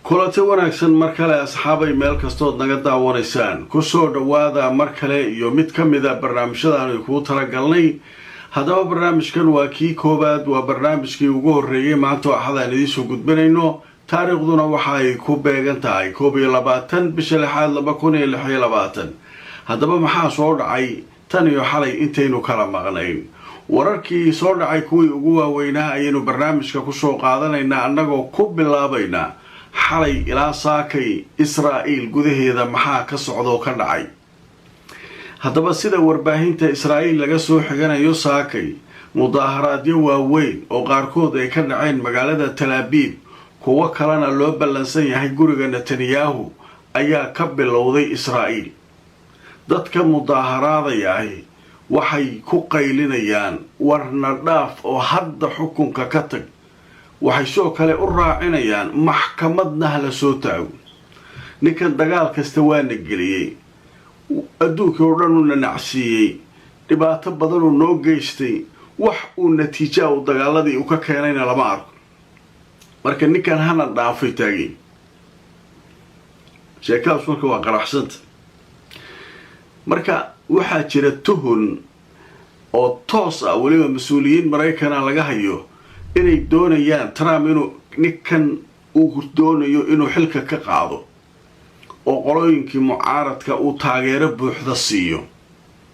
Kulanti wanaagsan mar kale, asxaabay, meel kastood naga daawanaysaan. Kusoo dhowaada mar kale iyo mid ka mida barnaamijyadaanu kuu talagalnay. Haddaba barnaamijkan waa kii koowaad, waa barnaamijkii ugu horreeyey maanta oo Axadaan idiinsoo gudbinayno. Taariikhduna waxa ay ku beegan tahay 21 bisha lixaad 2026. Haddaba maxaa soo dhacay tan iyo xalay intaynu kala maqnayn? Wararkii soo dhacay kuwii ugu waaweynaa ayaynu barnaamijka kusoo qaadanaynaa, annagoo ku bilaabaynaa xalay ilaa saakay Israa'iil gudaheeda maxaa ka socdoo ka dhacay. Haddaba sida warbaahinta Israa'iil laga soo xiganayo, saakay mudaaharaadyo waaweyn oo qaarkood ay ka dhaceen magaalada Talaabiib, kuwo kalena loo ballansan yahay guriga Netanyahu, ayaa ka bilowday Israa'iil. Dadka mudaaharaadaya ahi waxay ku qaylinayaan "Warna dhaaf oo hadda xukunka ka tag." Waxay sidoo kale u raacinayaan "Maxkamadna hala soo taago ninkan, dagaal kasta waana geliyey, adduunkii oo dhan uuna nacsiiyey, dhibaato badanuu noo geystay, wax uu natiijaa uu dagaaladii uu ka keenayna lama arko. Marka ninkan hana dhaafay taageen." Sheekadaas marka waa qaraxsanta. Marka waxaa jira tuhun oo toos ah, weliba mas-uuliyiin Maraykana laga hayo, inay doonayaan Trump inuu ninkan uu doonayo inuu xilka ka qaado oo qolooyinkii mucaaradka uu taageero buuxda siiyo,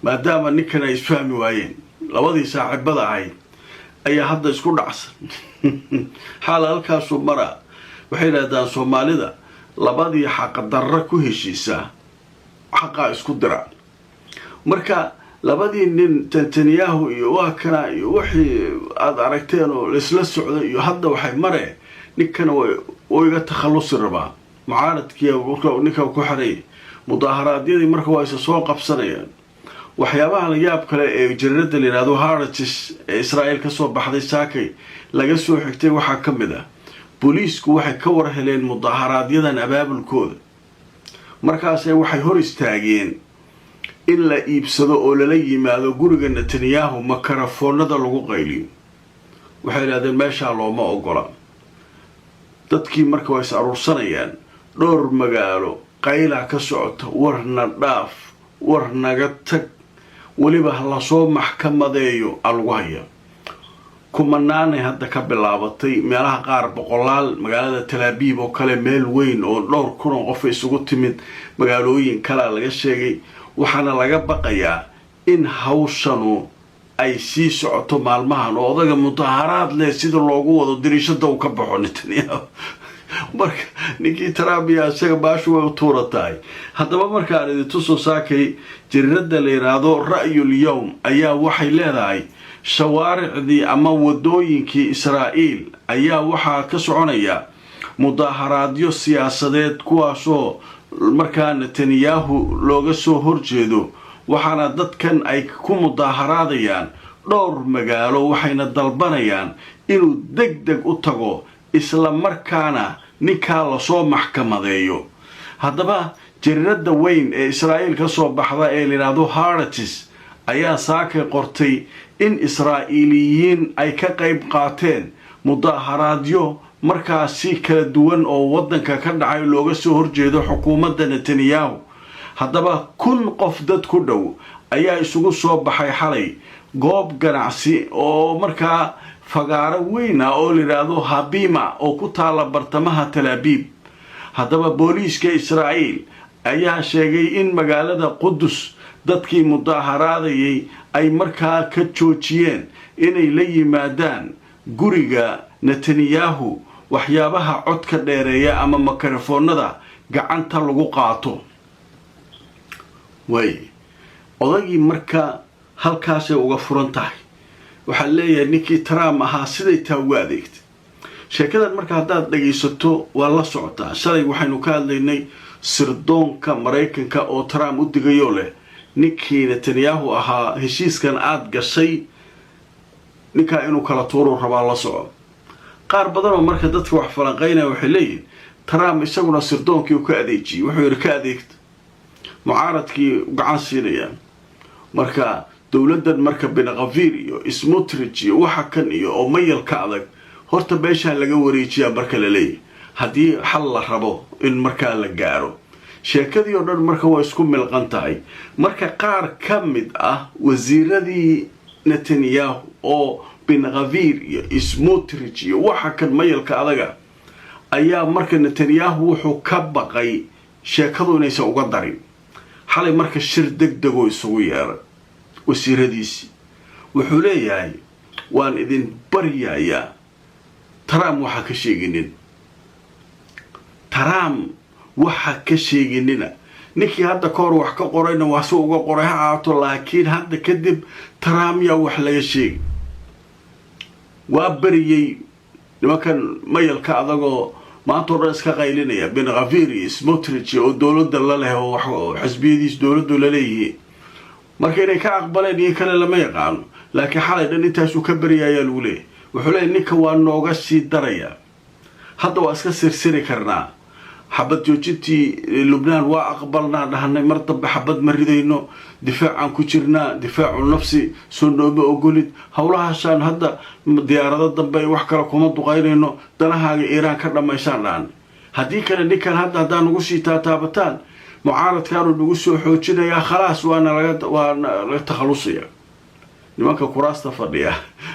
maadaama ninkan ay isfahmi waayeen. Labadii saaxiibada ahayd ayaa hadda isku dhacsan, xaal halkaasuu maraa. Waxay yidhahdaan Soomaalida, labadii xaqdarra ku heshiisa xaqaa isku dira. Marka labadii nin, Netanyahu iyo waa kana iyo wixii aada aragteen oo laisla socday, iyo hadda waxay maree ninkana wuu iga takhallusi rabaa. Mucaaradkii ninka ku xeray mudaharaadyadii marka waa isa soo qabsanayaan. Waxyaabaha la yaab kale ee jariirada la yidhaahdo Haaretz ee Israa'iil kasoo baxday saakay laga soo xigtay waxaa ka mid ah, booliisku waxay ka war heleen mudaaharaadyadan abaabulkooda. Markaase waxay hor istaageen in la iibsado oo lala yimaado guriga Netanyahu makarafoonada lagu qayliyo. Waxay idhahdeen meeshaa looma ogola. Dadkii marka waa is aruursanayaan, dhowr magaalo qaylaa ka socota: "Warna dhaaf, war naga tag, weliba lasoo maxkamadeeyo" a lagu hayaa. Kumanaanay hadda ka bilaabatay, meelaha qaar boqolaal. Magaalada Talaabiib oo kale, meel weyn oo dhowr kun oo qof isugu timid, magaalooyin kalea laga sheegay. Waxaana laga baqayaa in hawshanu ay sii socoto maalmahan oo odaga mudaharaad leh sida loogu wado diriishada uu ka baxo Netanyahu. Marka ninkii Trump iyo isaga baashu way u tuura tahay. Haddaba markaan idin tuso, saakay jariirada la yidhaahdo Ra'yul Yowm ayaa waxay leedahay shawaaricdii ama wadooyinkii Israa'iil ayaa waxaa ka soconaya mudaaharaadyo siyaasadeed, kuwaasoo markaa Netanyahu looga soo horjeedo. Waxaana dadkan ay ku mudaaharaadayaan dhowr magaalo, waxayna dalbanayaan inuu deg deg u tago, isla markaana ninkaa lasoo maxkamadeeyo. Haddaba jariirada weyn ee Israa'iil ka soo baxda ee layidhaahdo Haaretz ayaa saakay qortay in Israa'iiliyiin ay ka qayb qaateen mudaaharaadyo markaasi kala duwan oo waddanka ka dhacay, looga soo horjeedo xukuumadda Netanyahu. Haddaba 1000 qof dad ku dhow ayaa isugu soo baxay xalay goob ganacsi oo markaa fagaaro weyn ah oo layidhaahdo Habima oo ku taala bartamaha Talaabiib. Haddaba booliiska Israa'iil ayaa sheegay in magaalada Qudus dadkii mudaaharaadayay ay markaa ka joojiyeen inay la yimaadaan guriga Netanyahu waxyaabaha codka dheereeya ama makarafoonada gacanta lagu qaato. Way odagii marka halkaasay uga furan tahay. Waxaa leeyahay ninkii Trump ahaa siday taa uga adeegtay sheekadan. Marka haddaad dhagaysato, waa la socotaa, shalay waxaynu ka hadlaynay sirdoonka Maraykanka oo Trump u digayoo leh ninkii Netanyahu ahaa heshiiskan aada gashay ninkaa inuu kala tuuruu rabaa, la soco. Qaar badan oo marka dadka wax falanqaynaya waxay leeyihin Trump isaguna sirdoonkii uu ka adeejiyey, wuxuu yidhi ka adeegta, mucaaradkii gacan siinaya. Marka dowladdan marka Ben Gvir iyo Smotrich iyo waxa kan iyo oo mayalka adag horta meeshaa laga wareejiyaa marka la leeyahy. Haddii xal la rabo in markaa la gaaro, sheekadii oo dhan marka waa isku milqan tahay. Marka qaar ka mid ah wasiiradii Netanyahu oo Ben Gvir iyo Smotrich iyo waxa kan mayalka adaga ayaa marka Netanyahu wuxuu ka baqay sheekadu inaysan uga darin. Xalay marka shir deg degoo isugu yeeray wasiiradiisii, wuxuu leeyahay: "Waan idin baryayaa, Trump waxa ka sheeginin, Trump waxa ka sheeginina. Ninkii hadda ka hor wax ka qorayna waa si uga qoray ha ahaato, laakiin hadda kadib Trump yaa wax laga sheegi." Waa beriyey nimankan mayalka adagoo maanta o dhan iska qaylinaya, Ben Gvir iyo Smotrich oo dowladda la leh oo xisbiyadiis dowladdu laleeyihiin. Marka inay ka aqbaleen iyo kale lama yaqaano, laakiin xalay dhan intaasuu ka beryayaa lagu leeyahy. Wuxuu leeyahy: "Ninka waa nooga sii daraya, hadda waa iska sirsiri karnaa. Xabad joojintii Lubnaan waa aqbalnaa dhahanay, mar dambe xabad ma ridayno, difaacaan ku jirnaa, difaacu nafsi soo nooma ogolid howlahaasaan, hadda diyaarado dambe wax kale kuma duqaynayno, danahaaga Iiraan ka dhammaysaan dhahanay. Haddii kale ninkan hadda haddaa nagu sii taataabataan, mucaaradkaanu nagu soo xoojinayaa, khalaas, waana laga waana laga takhalusaya." Nimanka kuraasta fadhiya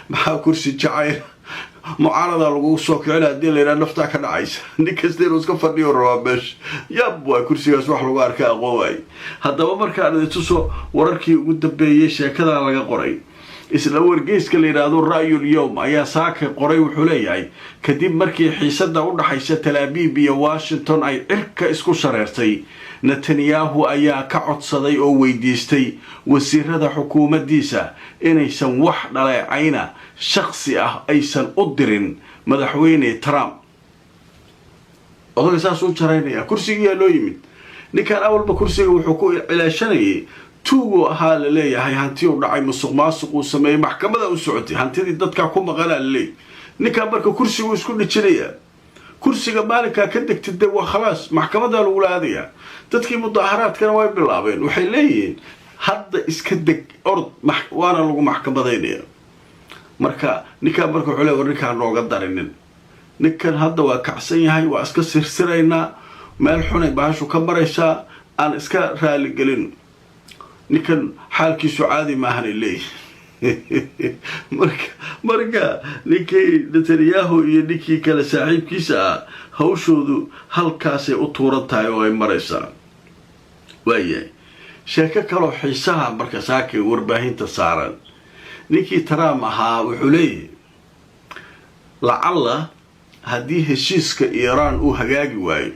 maxaa kursi jacayl? Mucaaradaa lagu soo kicina haddii la yidhaha, naftaa ka dhacaysa. Nin kasta inuu iska fadhiyo rabaa meesha. Yab, waa kursigaas wax lagu arka aqoon waaye. Haddaba markaan idin tuso wararkii ugu dambeeyey sheekadan laga qoray, isla wargeyska la yidhaahdo Ra'yul Yowm ayaa saaka qoray. Wuxuu leeyahay: kadib markii xiisada u dhaxaysa Talaabiib iyo Washington ay cirka isku shareertay, Netanyahu ayaa ka codsaday oo weydiistay wasiirada xukuumaddiisa inaysan wax dhaleecayna shaksi ah aysan u dirin madaxweyne Trump. Odaga saas u jaraynaya, kursigiyaa loo yimid. Ninkan awalba kursiga wuxuu ku cilaashanayay tuuguu ahaa la leeyahay, hanti u dhacay, musuq maasuq uu sameeyey, maxkamada u socotay, hantidii dadkaa ku maqanaa la leeyahy. Ninkan marka kursigu isku dhijinaya, kursiga maalinkaa ka degtid de waa khalaas, maxkamadaa lagula aadayaa. Dadkii mudaaharaadkana way bilaabeen, waxay leeyihiin: "Hadda iska deg, orod, waana lagu maxkamadaynaya." Marka ninkaan marka wuxuu leey: "War ninkaan nooga darinin, ninkan hadda waa kacsan yahay, waa iska sirsiraynaa, meel xunay bahashu ka maraysaa, aan iska raaligelin, ninkan xaalkiisu caadi maahanay leeyihin." Marka ninkii Netanyahu iyo ninkii kale saaxiibkiisa ah hawshoodu halkaasay u tuuran tahay oo ay maraysaa. Waayahay, sheeko kaloo xiisaha marka saakay warbaahinta saaran, ninkii Trump ahaa wuxuu leeyahay: lacalla haddii heshiiska Iiraan uu hagaagi waayo,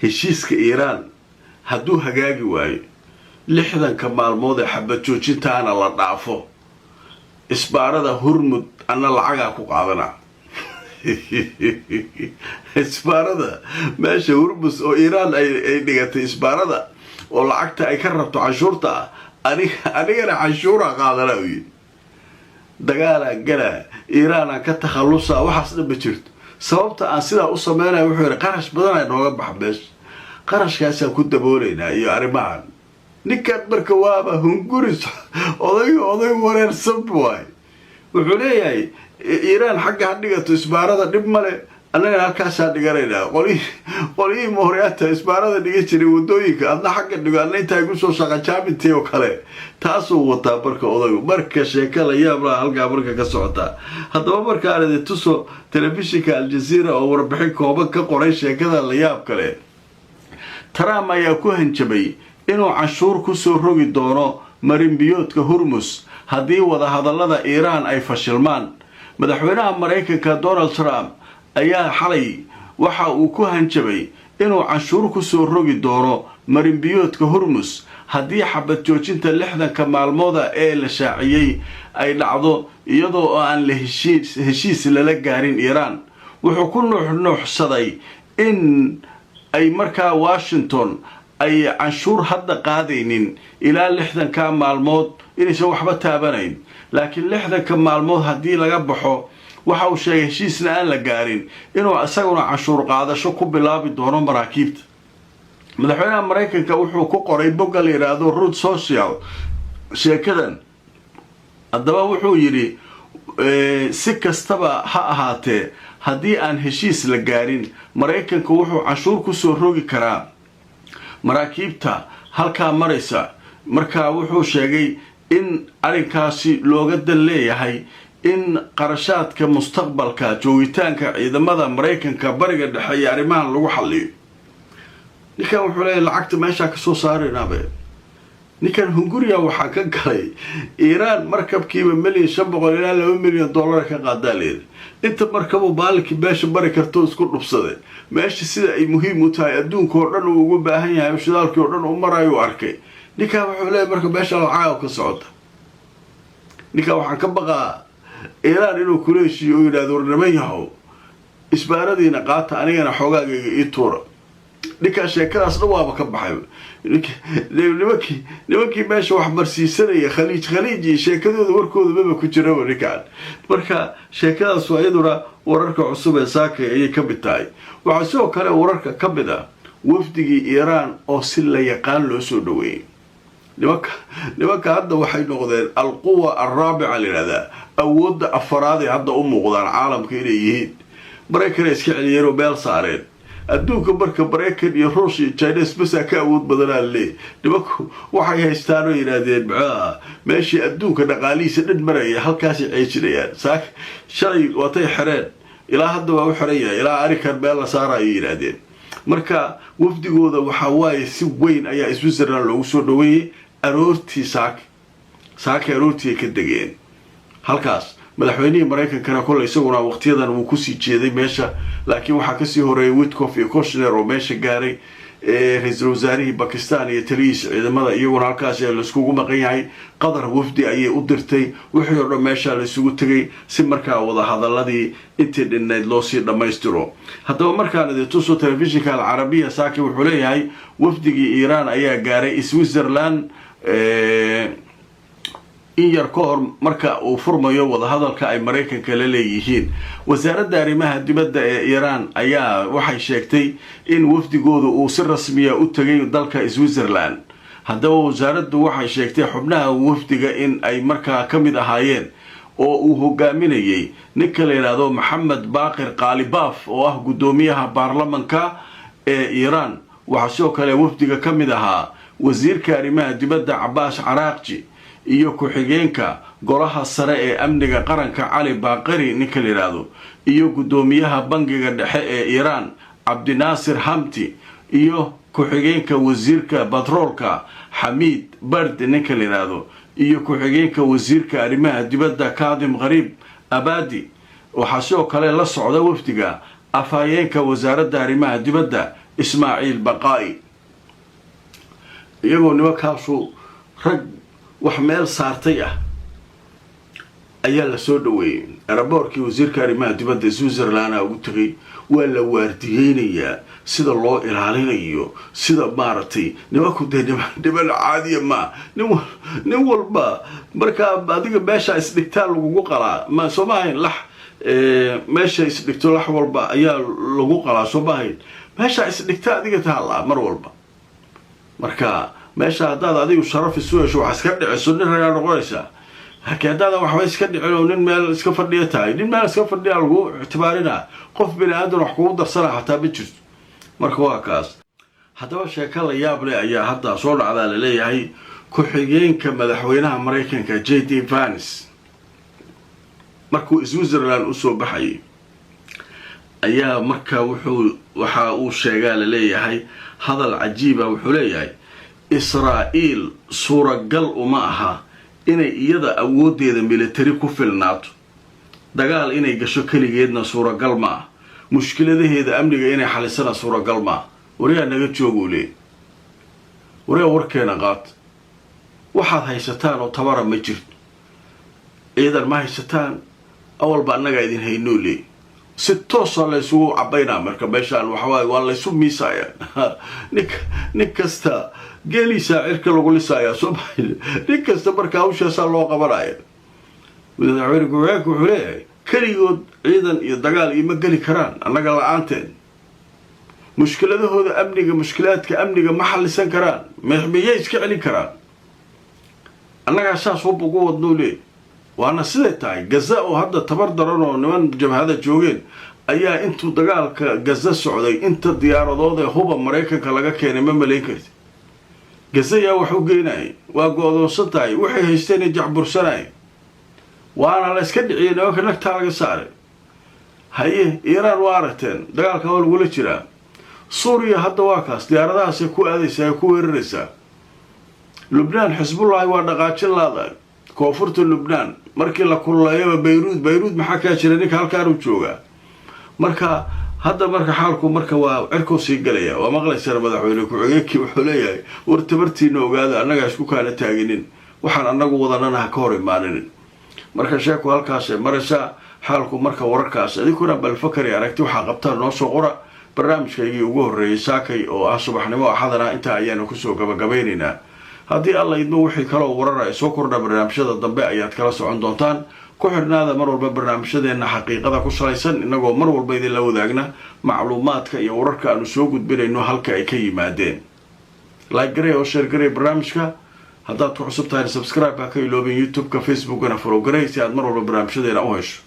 heshiiska Iiraan hadduu hagaagi waayo, 60-ka maalmood ee xabad joojintaana la dhaafo, isbaarada Hurmud anna lacagaa ku qaadanaa. Isbaarada meesha Hurmus oo Iiraan ay dhigatay, isbaarada oo lacagta ay ka rabto canshuurta ah, anigana canshuuraa qaadanaa," u yidhi. "Dagaalaan galaa, Iiraanaan ka takhallusaa, waxaas dhan ma jirto. Sababta aan sidaa u sameynaya," wuxuu yidhi, "qarash badan ay nooga bax meesha, qarashkaasaan ku daboolaynaa iyo arrimahan." Ninkan marka waaba hunguris, oday oday wareersan waay. Wuxuu leeyahay: "Iiraan xagga ha dhigato isbaarada, dhib male, annagana halkaasaa dhiganaynaa. Qolyihii mohoryaata isbaarada dhigan jiray waddooyinka, adna xagga dhigo, adna intaa igu soo shaqajaabintay oo kale." Taasuu wataa marka odaygu. Marka sheeka la yaab laha halkaa marka ka socotaa. Haddaba markaan idin tuso telefishinka Aljaziira oo warbixin kooban ka qoray sheekada la yaab kale. Trump ayaa ku hanjabay inuu canshuur kusoo rogi doono marinbiyoodka Hurmus haddii wadahadallada Iiraan ay fashilmaan. Madaxweynaha Maraykanka Donald Trump ayaa xalay waxa uu ku hanjabay inuu canshuur kusoo rogi doono marinbiyoodka Hurmus haddii xabad joojinta 60-ka maalmooda ee la shaaciyey ay dhacdo iyadoo oo aan la heshiis lala gaarin Iiraan. Wuxuu ku nuuxnuuxsaday in ay markaa Washington ay canshuur hadda qaadaynin ilaa 60-ka maalmood, inaysan waxba taabanayn, laakiin 60-ka maalmood haddii laga baxo, waxa uu sheegay, heshiisna aan la gaarin, inuu isaguna canshuur qaadasho ku bilaabi doono maraakiibta. Madaxweynaha Maraykanka wuxuu ku qoray bogga la yidhaahdo Truth Social sheekadan. Haddaba wuxuu yidhi: "Si kastaba ha ahaatee, Haddii aan heshiis la gaarin, Maraykanka wuxuu canshuur kusoo rogi karaa maraakiibta halkaa maraysa. Marka wuxuu sheegay in arrinkaasi looga dan leeyahay in qarashaadka mustaqbalka joogitaanka ciidamada Maraykanka Bariga Dhexe iyo arrimahan lagu xalliyo. Ninkan wuxuu leeyahy lacagta meeshaa kasoo saaraynabe. Ninkan Hunguriya waxaa ka galay Iiraan markabkiiba 1.5 milyan ilaa $2 milyan ka qaadaa leeda. Inta markabu maalinkii meesha mari karto isku dhubsaday. Meesha sida ay muhiim u tahay, adduunka oo dhan uu ugu baahan yahay, shidaalkii oo dhan u marayo u arkay. Ninkan wuxuu leeyahy marka meesha lacaga ka socota. Ninkan waxaan ka baqaa Iiraan inuu kula heshiiyo oo yidhahdo, "War niman yahow, isbaaradiina qaata, anigana xoogaagayga ii tuura." Ninkaa sheekadaas dhan waaba ka baxay. Nimankii meesha wax marsiisanaya, Khaliij iyo sheekadooda warkooda maba ku jiraba ninkaan. Marka sheekadaas waa iyaduna wararka cusub ee saakay ayay ka mid tahay. Waxaa sidoo kale wararka ka mid ah wafdigii Iiraan oo si la yaqaan loo soo dhaweeyey. Nimanka hadda waxay noqdeen القوة الرابعة la yidhahdaa, awoodda afaraad ay hadda u muuqdaan caalamka inay yihiin. Maraykanay iska celiyeen oo meel saareen adduunka. Marka Maraykan iyo Ruush iyo Chines basaa ka awood badanaa leey. Nimanku waxay haystaan oo yidhaahdeen, muxuu meeshii adduunka dhaqaalihiisa dhan maraya halkaasay ceejinayaan. Saak shalay waatay xereen, ilaa hadda waa u xiran yahay, ilaa arrinkan meel la saarayo yidhaahdeen. Marka wafdigooda waxaa waaye si weyn ayaa Switzerland loogu soo dhaweeyey aroortii saake. Saake aroortii ay ka degeen halkaas. Madaxweynihii Maraykankana kolley isaguna waqtiyadan wuu kusii jeeday meesha, laakiin waxaa kasii horeeyay Witkoff iyo Kushner oo meesha gaaray. Ra-iisul wasaarihii Bakistan iyo taliyihiisa ciidamada iyaguna halkaas laiskugu maqan yahay. Qatar wafdi ayay u dirtay. Wixii oo dhan meeshaa laisugu tegay si markaa wadahadaladii intii dhinnayd loosii dhammaystiro. Haddaba markaan idin tuso telefishinka Alcarabiya saaki, wuxuu leeyahay wafdigii Iiraan ayaa gaaray Switzerland in yar ka hor marka uu furmayo wadahadalka ay Maraykanka la leeyihiin. Wasaaradda arrimaha dibadda ee Iiraan ayaa waxay sheegtay in wafdigooda uu si rasmiya u tegay dalka Switzerland. Haddaba wasaaraddu waxay sheegtay xubnaha wafdiga in ay markaa ka mid ahaayeen oo uu hogaaminayay ninka la yidhaahdo Maxamed Baaqir Qaalibaaf oo ah guddoomiyaha baarlamanka ee Iiraan. Waxaa sidoo kale wafdiga ka mid ahaa wasiirka arrimaha dibadda Cabaas Caraaqji iyo ku-xigeenka golaha sare ee amniga qaranka Cali Baaqari ninka la yidhaahdo, iyo guddoomiyaha bangiga dhexe ee Iiraan Cabdinaasir Hamti, iyo ku-xigeenka wasiirka batroolka Xamiid Bard ninka la yidhaahdo, iyo ku-xigeenka wasiirka arrimaha dibadda Kaadim Khariib Abadi. Waxaa sidoo kale la socda wafdiga afhayeenka wasaaradda arrimaha dibadda Ismaaciil Baqaa'i. Iyagoo nimankaasu rag wax meel saartay ah ayaa lasoo dhaweeyey airportkii. Wasiirka arrimaha dibadda Switzerlanda ugu tegay. Waa la waardiyeynayaa sida loo ilaalinayo, sida maaragtay nimanku dee niman caadiya maa. Nin walba markaa adiga meesha isdhigtaa lagugu qalaa, ma soo ma ahayn? Lax meesha isdhigto lax walba ayaa lagu qalaa, soo ma ahayn? Meesha isdhigta adiga taallaa mar walba. Marka meesha haddaad adigu sharaf isu hesho, wax iska dhiciso, nin ragaa noqonaysaa. Laakiin haddaadan waxba iska dhicin oo nin meel iska fadhiya tahay, nin meel iska fadhiya lagu ictibaarinaa, qof bini aadan wax kugu darsana xataa ma jirto. Marka waa kaas. Haddaba sheeko la yaab leh ayaa hadda soo dhacdaa. Laleeyahay ku-xigeenka madaxweynaha Maraykanka J D Vance markuu Switzerland usoo baxayay ayaa marka wuxuu waxa uu sheegaa, laleeyahay, hadal cajiiba. Wuxuu leeyahay Israa'iil suuragal uma aha inay iyada awooddeeda military ku filnaato. Dagaal inay gasho keligeedna suuragal ma ah. Mushkiladaheeda amniga inay xalisana suuragal ma ah. Waryaa, naga jooguu leey. Waryaa, warkeena qaat. Waxaad haysataan oo tabara ma jirto, ciidan ma haysataan, awalba annagaa idin haynoo leey. Si toosa laysugu cabaynaa. Marka meeshaan waxawaaye waa laysu miisaya. Nin kasta geeliisaa cirka lagu lisaayaa, soo ma? Nin kasta marka hawshaasaa loo qabanaya. Madaxweyne ku-xigeenka wuxuu leeyahay keligood ciidan iyo dagaal iyo ma geli karaan annaga la-aanteen. Mushkiladahooda amniga, mushkilaadka amniga ma xallisan karaan, miyay iska celin karaan? Annagaa saas hub ugu wadnuu leey. Waana siday tahay. Gaza oo hadda tabar daran oo niman jabhada joogeen Ayaa intuu dagaalka Gaza socday, inta diyaaradood ee huba Maraykanka laga keenay ma malayn karti. Gaza yaa wax u geynayay? Waa go-doonsan tahay, waxay haysteen jacbursanay, waana la iska dhiciyay nimanka, nagtaa laga saaray. Haye, Iiraan waa aragteen, dagaalka waa lagula jiraa. Suuriya hadda waa kaas, diyaaradahaasay ku aadaysaa ee ku weeraraysaa. Lubnaan Xisbullahi waa dhaqaajin laada koonfurta Lubnaan markii la kululeeyaba. Bayruud, Bayruud maxaa kaa jira? Ninka halkaanuu joogaa. Marka hadda marka xaalku marka waa cirkuu sii galaya. Waa maqlaysana madaxweyne ku-xigeenkii wuxuu leeyahay: "War tabartiina ogaada, annagaa isku kaana taaginin, waxaan annagu wadanana ha ka hor imaaninin." Marka sheeku halkaasay maraysaa xaalku. Marka wararkaas idinkuna balfakari aragti waxaa qabtaan noo soo qora. Barnaamijkaygii ugu horreeyey saakay oo ah subaxnimo Axadana intaa ayaanu kusoo gabagabaynaynaa. Haddii Alla idmo, wixii kaloo warar ay soo kordha barnaamijyada dambe ayaad kala socon doontaan. Ku xidhnaada mar walba barnaamijyadeenna xaqiiqada ku salaysan, innagoo mar walba idinla wadaagna macluumaadka iyo wararka aanu soo gudbinayno halka ay ka yimaadeen. Like garey oo share garey barnaamijka. Haddaad ku cusub tahay, subscribe ha ka iloobin. YouTube-ka, Facebookana follow garey si aad mar walba barnaamijyadeena u hesho.